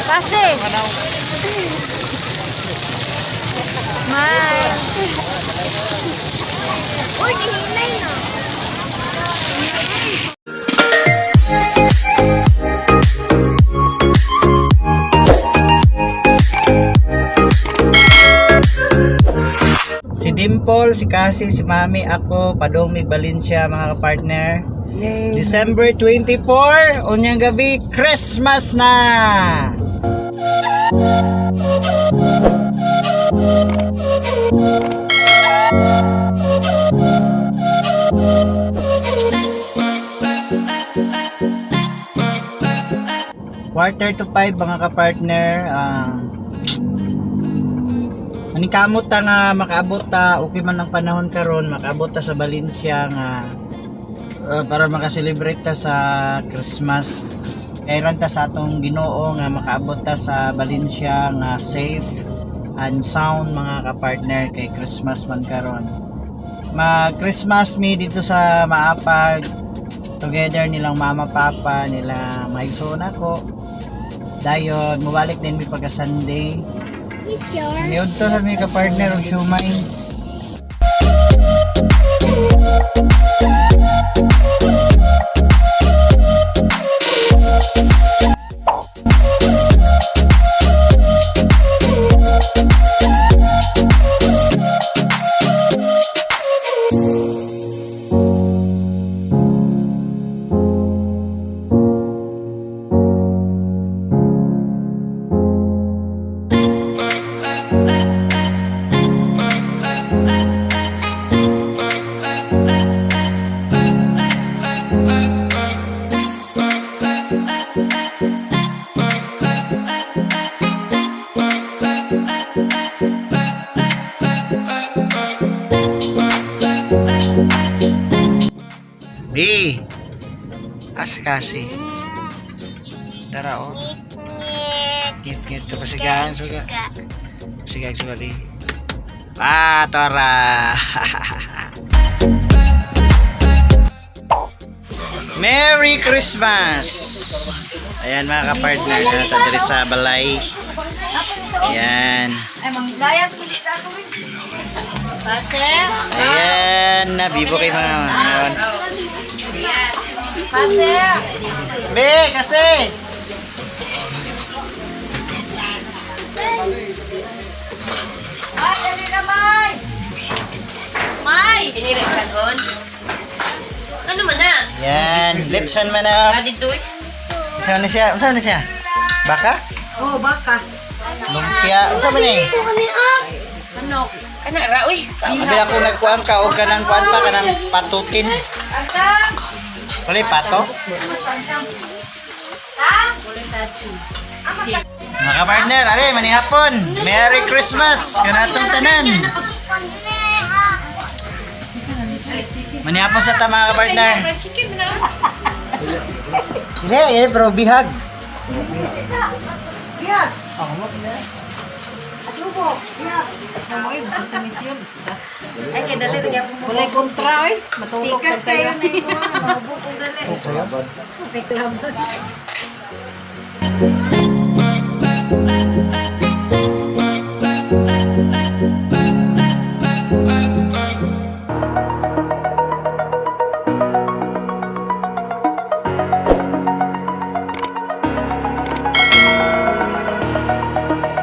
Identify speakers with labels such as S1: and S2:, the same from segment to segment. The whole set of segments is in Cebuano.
S1: Kasi. Smile.
S2: Uy, gihinay na.
S3: Si Dimple, si Cassie, si Mami, ako, padong mig Valencia, mga kapartner.
S1: Yay.
S3: December 24, unyang gabi, Christmas na! 4:45, mga kapartner. Manikamot ta nga makaabot ta, okay man ang panahon karon, makaabot ta sa Valencia nga para makaselebrate ta sa Christmas. Kailan ta sa atong Ginoo nga makaabot ta sa Valencia nga safe and sound, mga kapartner, kay Christmas man karon. Mag Christmas mi dito sa Maapag together nilang mama, papa, nila maigsoon ako. Dayon mubalik din mi pagka Sunday.
S2: You sure?
S3: Niudto sa mi kapartner og siomay. B. Asa kasi? Tara oh. Ngit ngit to pasigahan suga. Pasigahan suga B. Ah, tara. Merry Christmas! Ayan, mga kapartner, nasa diri sa balay. Ayan.
S1: Ay, manglayas ko dito ako. Pase.
S3: Ayan, nabibo kay mga ngayon.
S1: Pase.
S3: Be, kasi!
S1: Ay, dali na, May. May.
S4: Tinira sagon. Ano man na?
S3: Yan, litson man na.
S4: Ah, dito eh.
S3: Unsa man na siya? Unsa man na siya? Baka?
S1: Oh, baka.
S3: Lumpia? Unsa man eh?
S1: Manok.
S4: Kana ra uy.
S3: Abi ako nagkuan ka og kanang kuan pa kanang patutin.
S1: Angkang.
S3: Wala pato?
S1: Mas angkang. Ha?
S3: Mga kapartner, are manihapon. Merry Christmas kanatong tanan. Manihapon sa ta, mga kapartner.
S1: Chicken na.
S3: Hindi, eh, pero bihag.
S1: Bihag. Adobo. Bihag. Ay, kay dali rin ako. Walay kontra, oy. Matulog ka kayo na ito. Mabukong dali. May klaban.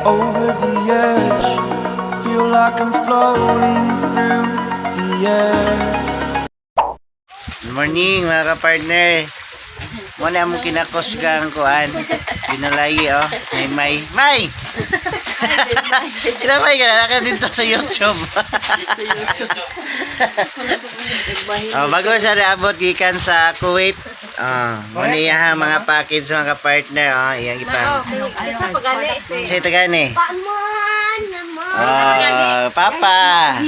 S5: Over the edge. Feel like I'm floating through the air.
S3: Good morning, mga kapartner. Muna mo kinakos kang kuan. Binalayi oh. May may may. Kinamay ka na ka dito sa YouTube. Oh, bago sa naabot gikan sa Kuwait. Oh, muna iya mga package, mga kapartner oh, iyang ipang.
S4: Sa pagani si.
S3: Sa tagani.
S2: Paman naman.
S3: Oh, papa.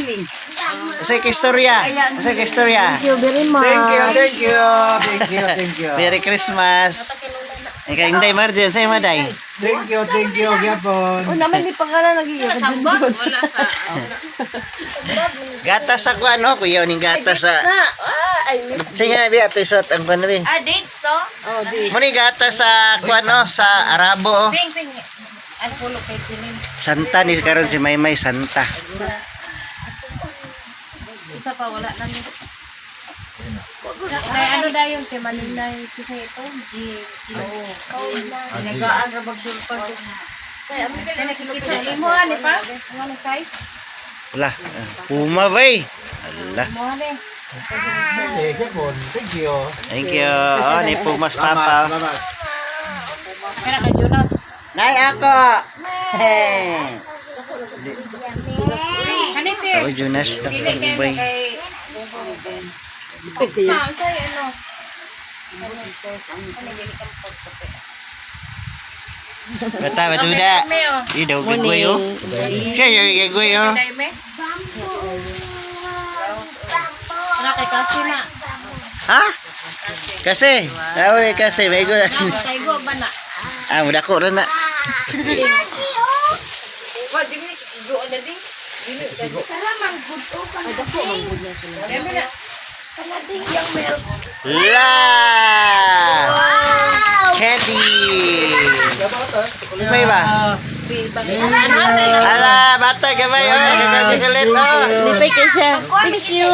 S3: Usay ka istorya. Usay ka istorya.
S2: Thank you very much.
S6: Thank you, thank you, thank you, thank you.
S3: Merry Christmas. Ikaw inday Marjen, sa'yo maday.
S6: Thank you, gyapon.
S1: Oh, naman ni pangalan nagiging.
S4: Sambag wala sa
S3: Gata sa kuan oh, kuya ning gata sa.
S1: Na, ah, I miss.
S3: Sige nga bi ato isuot ang kuan bi.
S4: Ah, dates to?
S1: Oh, di.
S3: Mo ni gata sa kuan oh, sa Arabo oh.
S4: Ping ping. Ano pulo kay Tinin?
S3: Santa ni karon si Maymay Santa.
S4: Isa pa wala na ni. Kay ano dayon kay Maninay kasi ito G G O.
S1: Nagaan ra magsulpag.
S4: Kita imo ani pa? Imo ni size?
S3: Wala. Puma bay. Ala.
S4: Imo ani.
S6: Okay, gyapon. Thank you.
S3: Thank you. Oh, ni Pumas Papa.
S6: Salamat.
S4: Kaya kay Jonas.
S3: Nay ako. Hey.
S4: Kanite.
S3: Oh, Jonas,
S4: Dili
S3: takang
S4: kay
S3: ubay.
S4: kay Sa unsay ano?
S3: Bata batuda. Idaw gagoy oh. Siya yung gagoy oh.
S4: Dai me. Wala kay kasi na.
S3: Ha? Kasi, aw kasi may go.
S4: Kay go ba na?
S3: Ah, muda ko ra na. La! Candy! May ba? Ala, bata gamay oh, nagkakalit oh.
S1: Lipay kay siya. Thank you.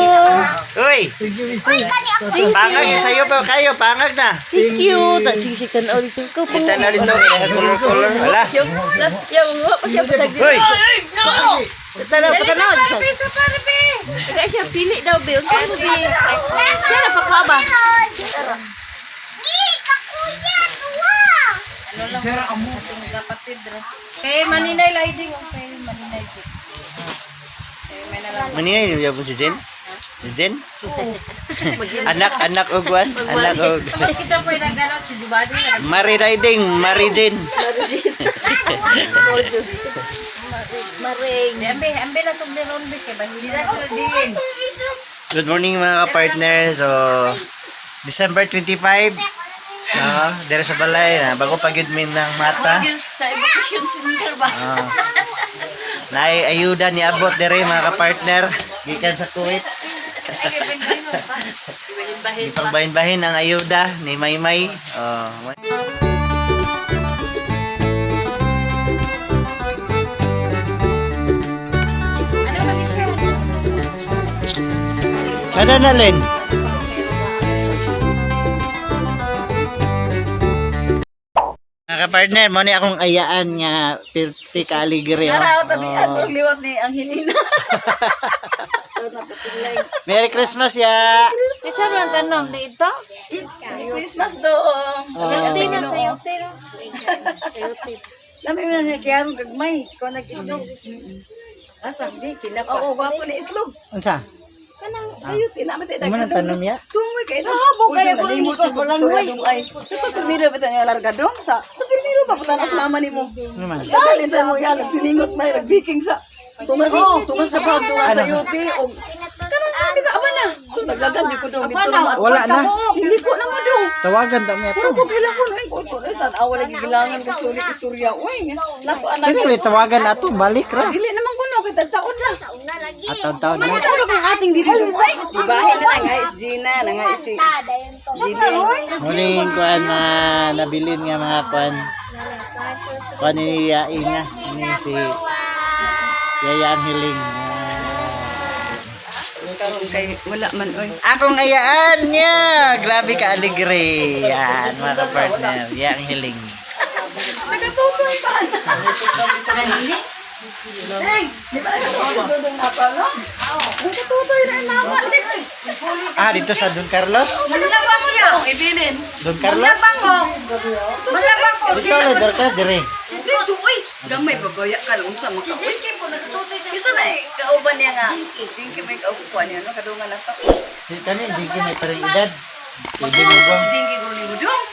S3: Uy,
S6: Thank you, thank you.
S3: pangag eh, sa'yo pa kayo, pangag na.
S1: Thank you. Ta sisikan ulit ko po.
S3: Kita na rito, color color. Wala.
S1: Yang wa pa siya pasag.
S3: Uy,
S1: Tanaw pa tanaw siya.
S4: Sa parbe.
S1: Kaya siya pili daw be. Unsa mo be? Siya na pa ba?
S2: Di, kakuya, tuwa.
S6: Sira ka mo.
S4: Kapatid ra. Kay Maninay Liding kay Maninay. Jud. Kay may nalang.
S3: Maningay niyo po si Jen? Si Jen? Anak, anak og wan, anak og.
S4: Kita pa nagano si Jubadi na.
S3: Mari riding, Mari Jen.
S1: Maring.
S4: Ambe ambe na tong meron be kay bahili na sila din.
S3: Good morning mga ka-partner. So, December 25. No, dere sa balay na bago pa gyud min ng mata.
S1: Sa evacuation center ba?
S3: Ah. Naay ayuda ni abot dere mga ka-partner gikan sa Kuwait.
S1: Bahin-bahin.
S3: Ipangbahin-bahin ang ayuda ni Maymay. Oh. Kada na, Len. Mga ka-partner, mo ni akong ayaan nga pirti ka aligre. Oh. Oh.
S1: liwat ni ang hinina.
S3: Merry Christmas ya.
S1: Bisa man tanong dito? Christmas do.
S3: Oh.
S1: na sayo pero.
S7: Lami mo na siya kaya gagmay. Ikaw nag-itlog. Asa, di, kinapa. Oo, gwapo na itlog.
S3: Unsa?
S7: Kanang sayo, tinama tayo.
S3: Mo nang tanom ya?
S7: Tungoy kayo. Habo kaya ko rin ko balangoy. Sa pagpirmiro ba tayo largadong? Sa pagpirmiro pa putan as mama nimo.
S3: Ano man?
S7: Dali tayo mo yalog siningot may nagbiking sa tunga sa tunga sa bag, tunga sa yuti og kanang kami na aba na. So naglagan di ko dong dito na.
S3: Wala na.
S7: Hindi ko na mo dong.
S3: Tawagan ta mi ato.
S7: Puro ko kailangan ko ko ko tan-awa lagi gilangan ko sulit istorya. Uy, nako anak.
S3: Dili may tawagan ato balik ra.
S7: Dili naman kuno kay taon ra.
S3: Ataw taon na.
S7: Ano kang ating dili dong? Bahay na nga is Gina, na nga is si
S2: Dayon to.
S3: Muling kuan mga nabilin nga mga kuan. Kuan ni Yai nga ni si Yaya ang hiling.
S7: Karon kay wala man oy.
S3: Akong ayaan niya. Grabe ka alegre. Yan mga ka-partner. Ya ang hiling.
S7: Nagatutoy pa. Hey, di ba nagatutoy na pa no? Nagatutoy na ang mama.
S3: Ah, dito sa Don Carlos?
S7: Manlabang siya. Ibilin.
S3: Don Carlos?
S7: Manlabang ko. Manlabang ko
S3: Ikaw
S7: sila.
S3: na Don Carlos dire.
S7: Dito oy. Gamay babaya ka lang unsa maka. Si Jinky po nagatutoy sa. Isa may kauban niya nga. Jinky may kauban niya no kadungan na to.
S3: Di kani di may parang edad. Pwede mo ba?
S7: Si Jinky guli mo dong.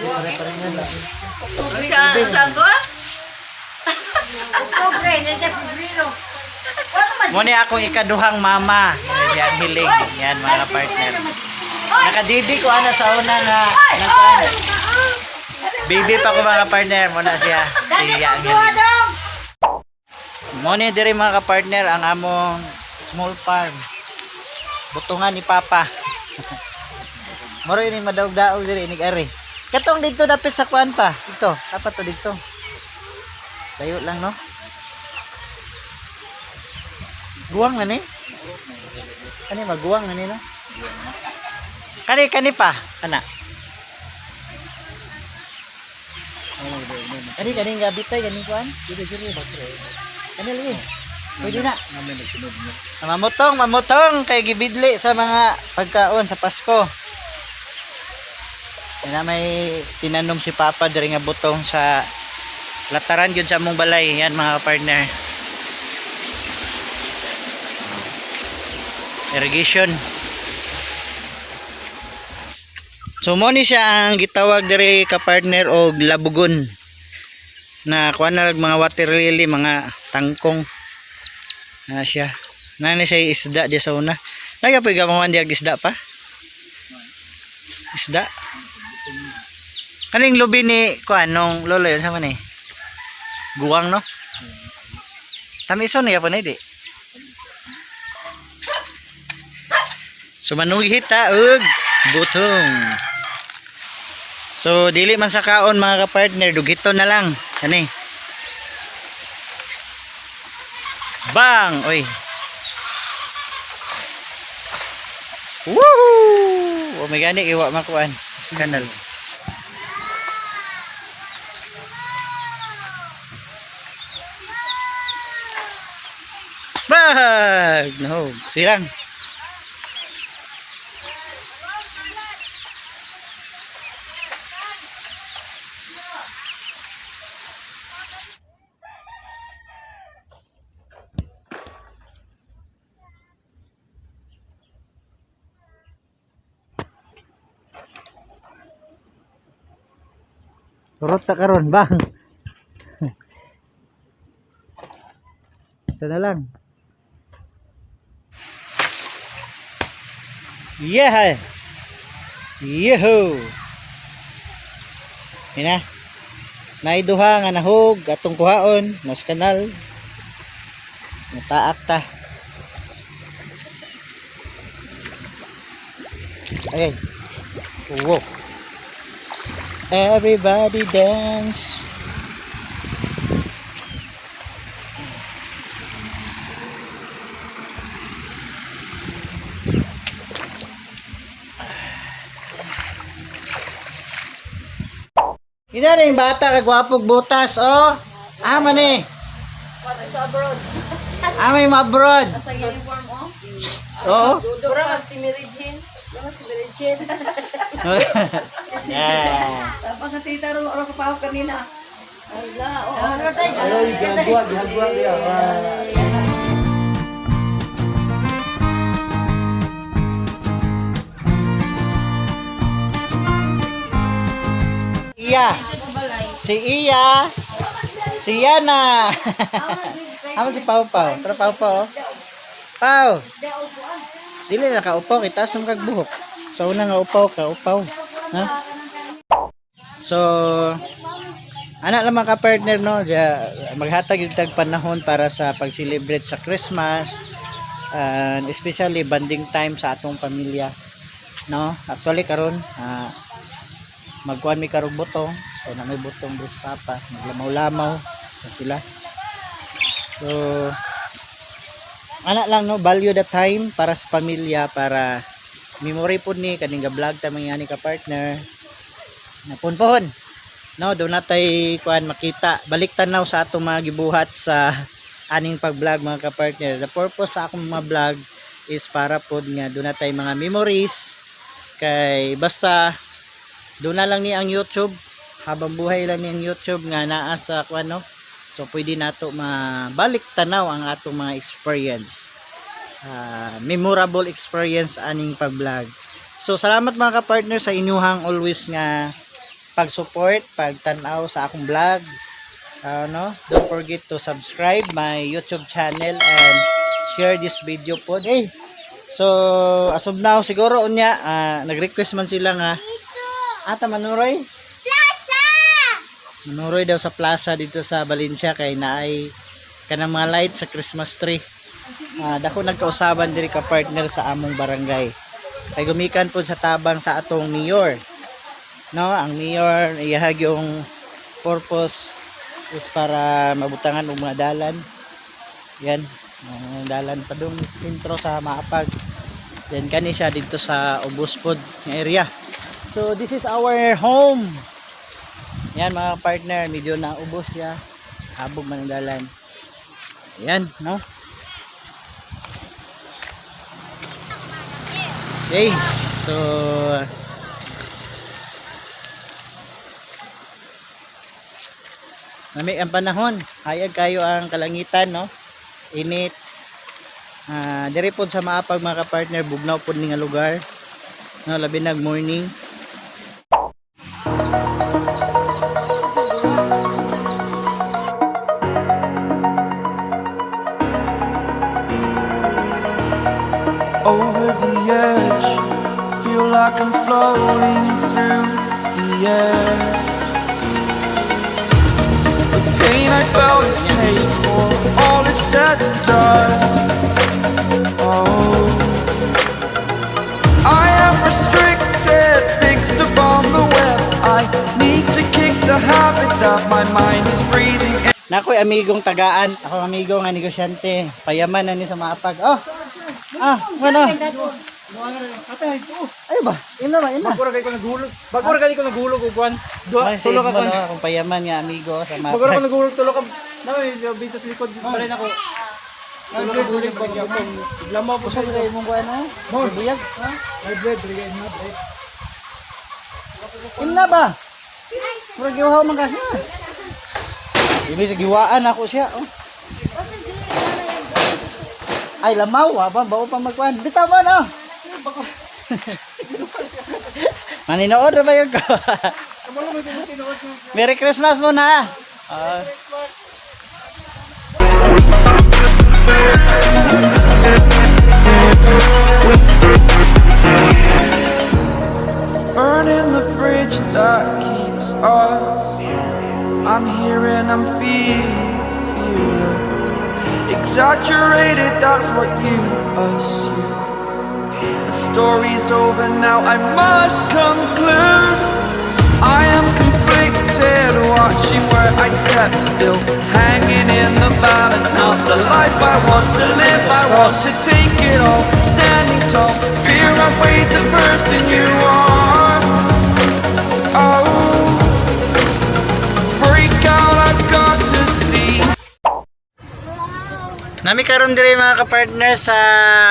S3: Pare-pareho na.
S7: Sa saan ko?
S1: Oktubre, na siya Pebrero. Wala man.
S3: Muna akong ikaduhang mama. Yan, hiling. Yan, mga partner. Nakadidi ko ana sa una nga. Nagkuan. Baby pa ko, mga partner mo na siya. Si Angeline. Mo ni diri, mga kapartner, ang among small farm. Butungan ni Papa. Moro ini madaog-daog diri inig ari. Katong dito dapit sa kuan pa. Dito, dapat to dito. Layo lang, no. Guwang na ni. Kani maguwang na ni, no. Kani kani pa, kana. Kani kani nga bitay kani kuan.
S6: Dili dili ba pre?
S3: Kani lagi. Pwede na.
S6: Namin nagsunod niya.
S3: Mamutong, mamutong kay gibidli sa mga pagkaon sa Pasko. Yan na may tinanom si Papa diri nga butong sa lataran gyud sa among balay. Yan, mga partner. Irrigation. So mo ni siya ang gitawag diri ka partner og labugon. Na kuan na mga water lily, mga tangkong. Na siya. Nani siya isda di sa una. Nagapoy gamawan diag isda pa. Isda. Kaning lubi ni kuan nung lolo yun sa man eh. Guwang, no? Tamison ya pa na di. So manughit ta og butong. So dili man sa kaon, mga kapartner, dugito na lang. Kani. Bang! Oy. Woohoo! Oh my God, iwa makuan. Kanal. Bag! No, silang. Turot ta karon, bang. Isa na lang. Yeah. Yehoo. Ina. Naiduha nga nahog atong kuhaon nas kanal. Nataak ta. Ay. Wow. Everybody dance. Isa rin bata kagwapog butas, oh. Ama ni.
S7: Sa abroad.
S3: Ama yung abroad.
S7: Sa uniform, oh.
S3: Oo.
S4: Mura mag si Mary Jane. Mura si Mary Jane.
S3: Yeah.
S7: Sa pagkatita ro ro kapahok kanina. Ala, oh.
S6: Ay, gihagwa, gihagwa diya.
S3: Iya. Si Iya. Si Yana. Amo si Pau Pau. Tara, Pau Pau. Pau. Dili na ka upaw kay taas ng kag buhok. Sa una nga upaw ka, upaw. Ha? So, ana lang, mga ka-partner, no, maghatag yung tag panahon para sa pag-celebrate sa Christmas and especially bonding time sa atong pamilya, no. Actually karon, magkuan mi karog butong kay na may butong bros papa, maglamaw-lamaw na sila. So ana lang, no, value the time para sa pamilya, para memory pud ni kaning ga vlog ta mga ani ka partner na punpohon, no, do natay kuan makita, balik tanaw sa atong mga gibuhat sa aning pag-vlog, mga ka-partner. The purpose sa akong mga vlog is para pod nga do natay mga memories kay basta doon na lang ni ang YouTube, habang buhay lang ni ang YouTube nga naa sa kuan, no. So pwede nato mabalik tanaw ang atong mga experience, memorable experience aning pag-vlog. So salamat, mga ka-partner, sa inyuhang always nga pag-support, pagtan-aw sa akong vlog. No, don't forget to subscribe my YouTube channel and share this video po eh. So as of now siguro unya, nag-request man sila nga ata manuroy.
S2: Plaza!
S3: Manuroy daw sa plaza dito sa Valencia kay naay kanang mga light sa Christmas tree. Dako nagkausaban diri ka partner sa among barangay. Kay gumikan po sa tabang sa atong mayor. No, ang mayor iyahag yung purpose is para mabutangan og mga dalan. Yan, mga dalan padung sentro sa Maapag. Then kani siya dito sa Ubos pod nga area. So this is our home. Yan mga partner, medyo naubos siya. Habog man ang dalan. Yan, no? Okay, so Nami ang panahon. Hayag kayo ang kalangitan, no? Init. Diri pod sa Maapag mga ka-partner, bugnaw pod ni nga lugar. No, labi nag morning.
S5: Over the edge, feel like I'm floating through the air. The pain I felt is paid for, all is said and done. Oh, I am restricted, fixed upon the web. I need to kick the habit that my mind is breathing in.
S3: Nakoy amigong tagaan, ako amigo nga negosyante. Payaman na ni sa Maapag. Oh. Ano?
S6: Ate, ito.
S3: Ay ba? Ina ba? Ina.
S6: Bago ra kay ko naghulog. Bago ra kay ko naghulog og kuan. Duha
S3: Ay, si
S6: tulo ka
S3: Edmond,
S6: kuan.
S3: oh, akong payaman nga amigo sa
S6: Bago ra ko
S3: Maapag.
S6: naghulog tulo ka. Na may bitas likod balay nako. Tulo ka bulig pag yapon. Lamaw po
S3: Usa
S6: sa
S3: ba imong kuan ha? Buyag.
S6: May bread, bigay na bread.
S3: Ina ba? Murag giwahaw man ka siya. Ibig sa giwaan ako siya. Oh. Ay lamaw, wa pa bao pa magkuan. Bitaw ba no? Maninood ra ba yun ko? Merry Christmas muna. Ah.
S5: Burning the bridge that keeps us. I'm here and I'm feeling fearless. Exaggerated, that's what you assume. The story's over now, I must conclude. I am conflicted, watching where I step still, hanging in the balance. Not the life I want to live, I want to take it all, standing tall. Fear I weighed the person you are. Oh, break out, I've got to see.
S3: Nami karon diri mga ka-partner sa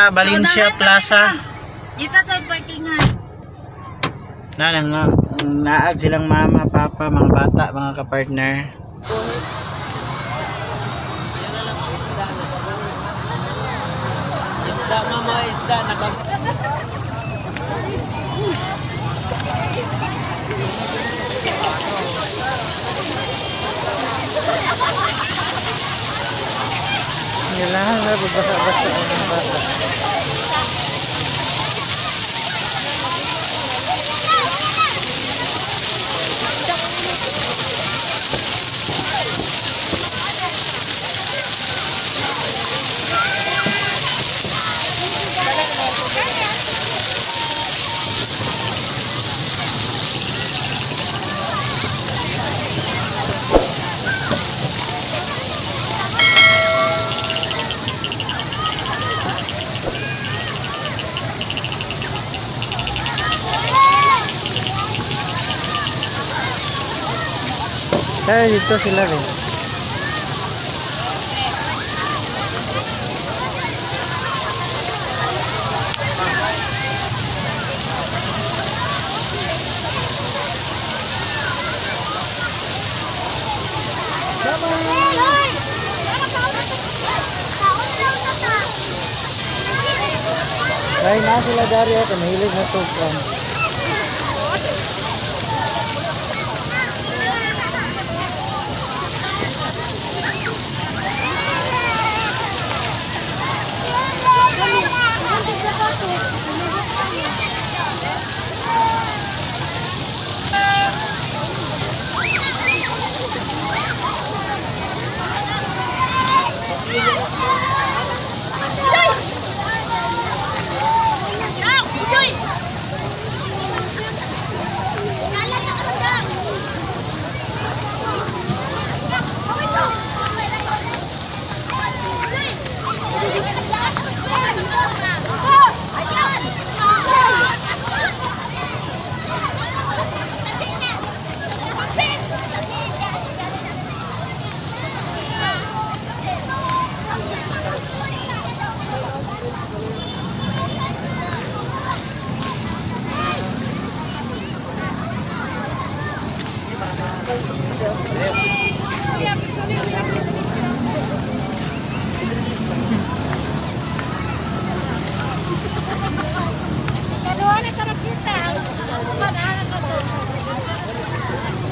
S3: Valencia Plaza.
S1: Dito sa parkingan.
S3: Na lang na naag silang mama, papa, mga bata, mga ka-partner.
S6: Isda mama, isda naka.
S3: Kailangan na basa-basa ang bata. Kaya dito sila rin. Kaya na sila Dario, kung mahilig na to.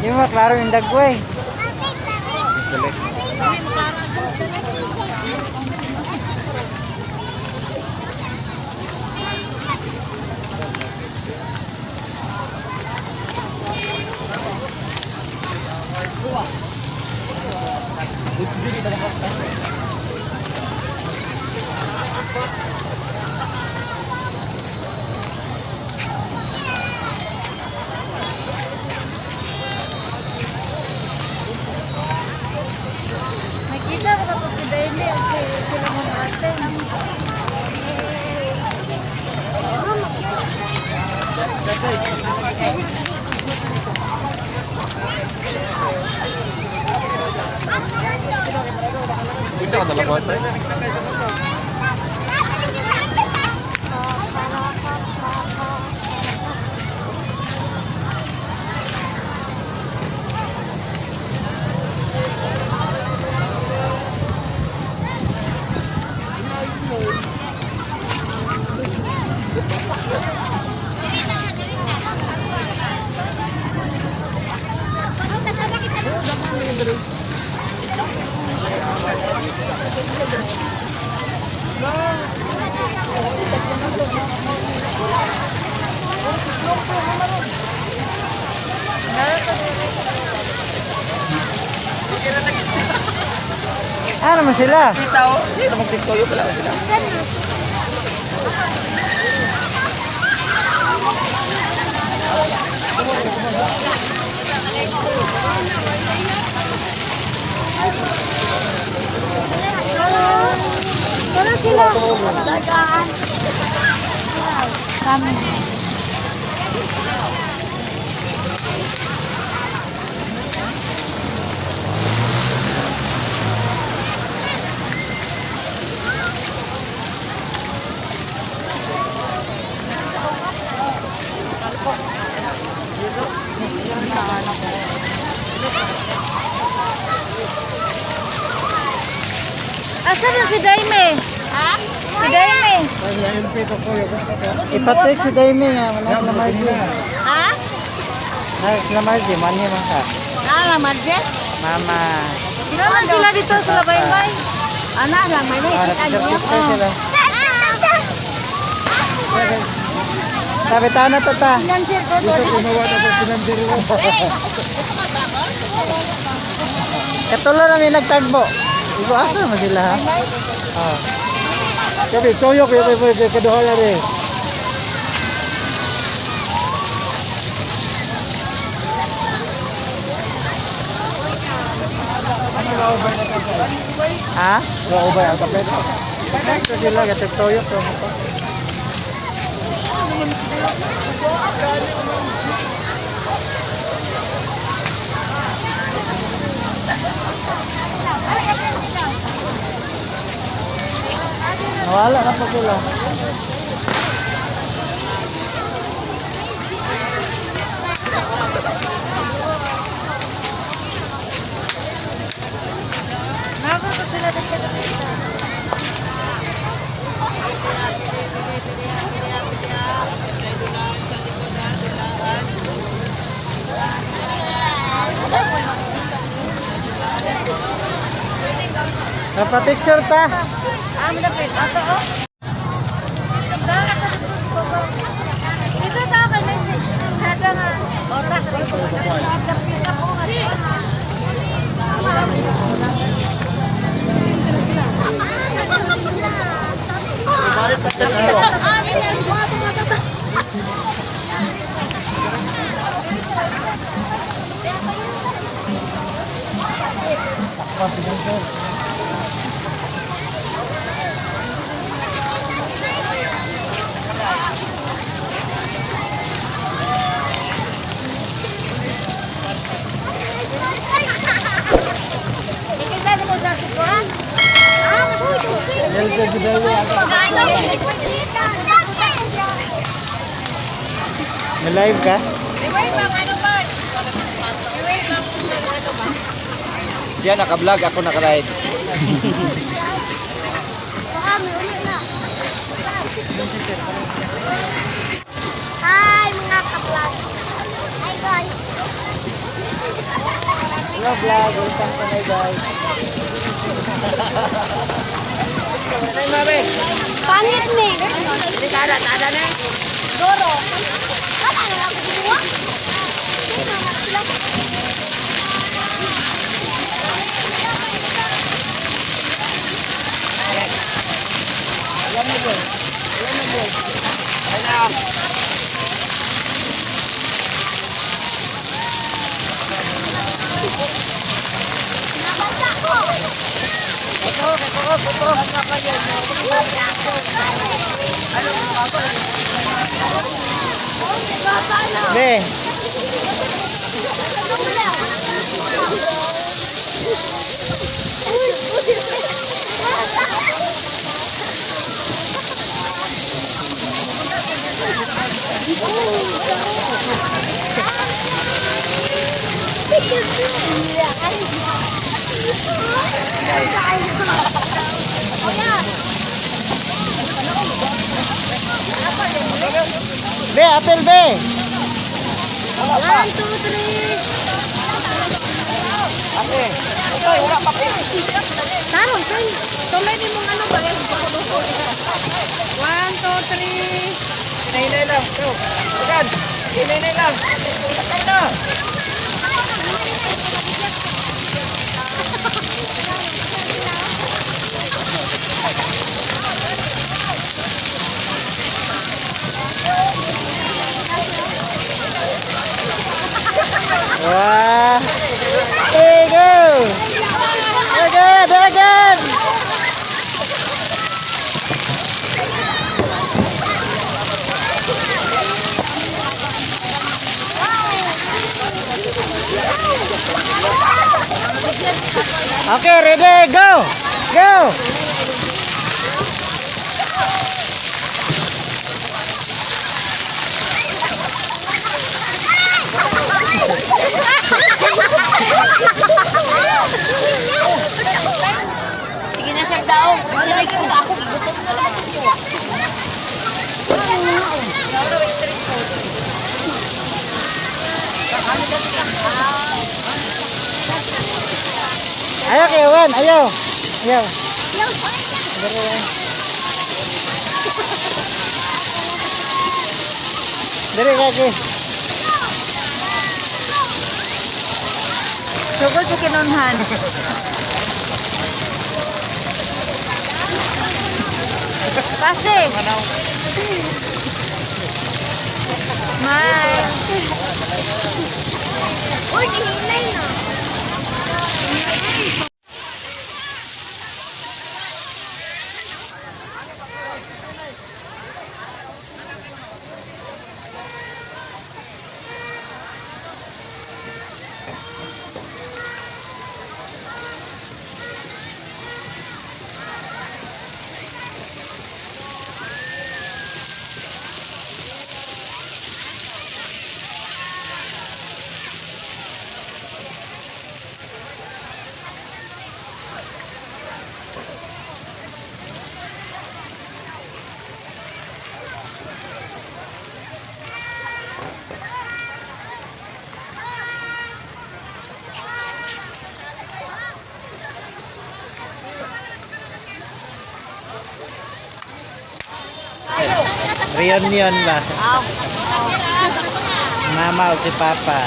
S3: Di mo klaro yung dagway.
S1: Nakita ko na si Daily at sila mga ate.
S3: Ano man sila?
S1: Wala sila. Dagaan. Kami. Asa na si Daime? Ha? Si Daime.
S3: Ipatek si Daime nga manang na Margie.
S1: Ha?
S3: Ay, na Margie, manhi man ka.
S1: Ah, la Marje?
S3: Mama.
S1: Naman sila dito sa Baybay. Ana lang, may
S3: Ah,
S1: nakita niya.
S3: picture sila. Sabi tao na tata.
S1: Financier ko to.
S3: Katulo na may nagtagbo. Ibo asa man sila ha? Ah. Sabi toyo kayo kayo kayo kaduha rin. Ha? Raubay ang kapit. Ito sila gatag toyo ko. Nawala na po sila. Napapicture ta.
S1: Ah, malapit. Ato, oh. Dito ta kay message. Sada nga. Ora.
S3: May live ka?
S6: Siya naka-vlog, ako naka-ride.
S2: Baka may uli na. Hi mga ka-vlog. Hi guys.
S3: Hello vlog, welcome to my guys.
S2: Pangit ni. Tada, tada na. Doro. Wala na lang kukuha. Nabasa ko.
S3: Be, be, apel be.
S2: 1, 2, 3.
S4: Taron, tuloy ni mong ano ba? 1, 2, 3.
S6: Hinay-hinay lang. Go. Agad. Hinay-hinay lang. Sakay na.
S3: Wah. Hey, go. Again, again. Okay, ready, go. Go.
S1: Sige na siya daw. Sila yung ako. Gutom na lang ako.
S3: Ayaw kay Juan, ayaw. Ayaw. Dere kaki.
S1: Sugod sa kinunhan. Pase. Smile.
S2: Uy, hinay na.
S3: Reunion ba? Mama o si Papa.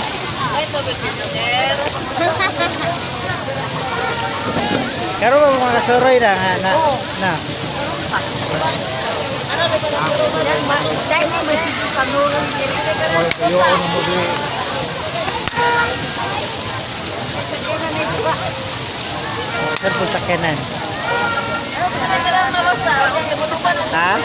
S3: Pero mga kasuroy na nga na. Na. Saan po sa kanan? Ha?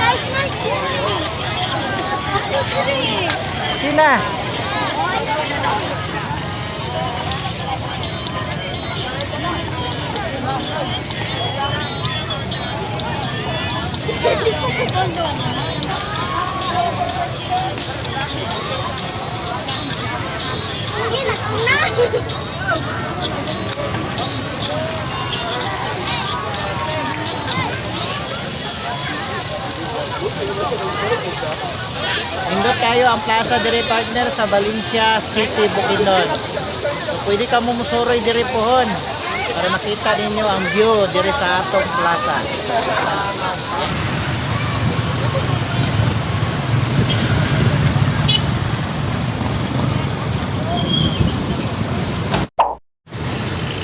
S2: Nice, nice. Ako diri.
S3: Sina?
S2: Hindi na na.
S3: Nindot kayo ang plaza dire, partner, sa Valencia City, Bukidnon. So, pwede ka mo musuroy dire pohon para makita ninyo ang view dire sa atong plaza.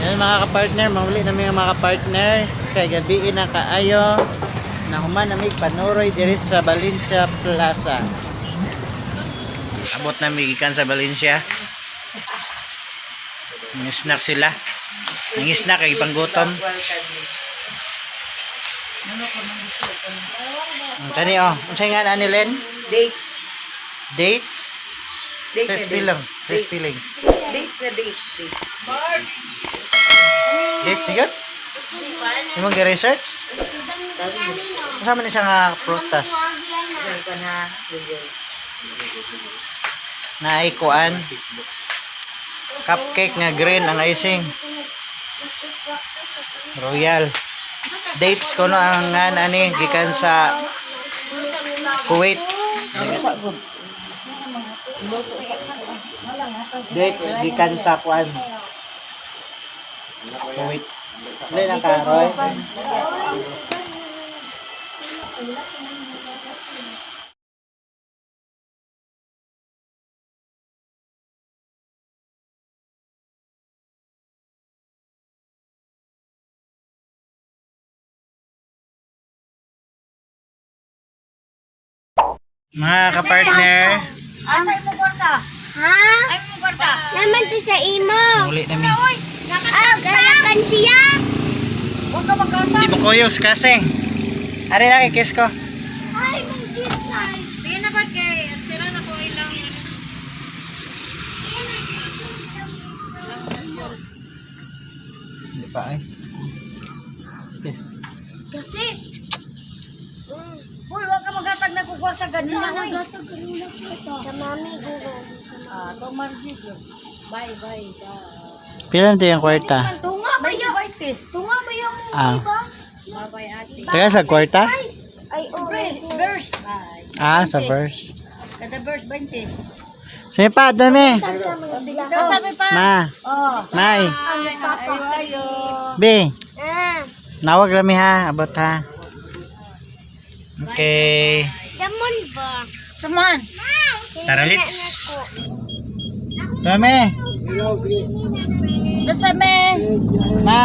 S3: Yan mga kapartner, mamuli namin ang mga kapartner. Kay gabi na kaayo. Nahuman nami panuroy diri sa Valencia Plaza. Abot na gikan sa Valencia. Mga snack sila. Ang snack ay panggutom. Ang kani oh, unsay nga ani Len?
S7: Dates.
S3: Dates.
S7: Date
S3: Fresh
S7: na date.
S3: feeling, fresh feeling.
S7: Date na date. Date.
S3: Dates sigat? Imong gi-research? Unsa man siya nga prutas?
S7: Saan ka na? Google.
S3: Naay kuan. Cupcake nga green ang icing. Royal. Dates kuno ang nga ani gikan sa Kuwait. Dates gikan sa kuan. Kuwait. Dili na ka, Roy. Mga kapartner,
S1: Asa imo kwarta?
S2: Ha?
S1: Ay mo kwarta.
S2: Naman to sa imo.
S3: muli nami.
S2: Ah, galakan siya.
S1: Huwag ka magkata.
S3: Di mo kuyos kasi. Ari lang kiss ko.
S2: Ay, mong cheese slice.
S4: Sige na part kay at sila na ko ilang
S3: Hindi pa ay.
S2: Kasi.
S1: Uy, huwag ka maghatag na kwarta ganina oy.
S2: Sa mami guro.
S1: Ah, to marsigyo.
S4: Bye bye bye.
S3: Pila na yung kwarta?
S2: Tunga ba yung Tunga ba yung
S3: Ah.
S2: iba?
S4: Bye bye ate.
S3: Taga sa kwarta?
S2: Ay, orange.
S1: Verse.
S3: Ah, sa verse.
S1: Kada verse 20.
S3: Sige pa, dami.
S1: Sabi pa.
S3: Ma.
S1: Oh.
S3: Mai.
S1: Ayo ayo.
S3: B.
S2: Ah,
S3: Nawag rami ha. Abot ha. Okay.
S2: damon ba?
S1: Suman.
S3: Tara, let's. Dami.
S1: Dasame.
S3: Ma.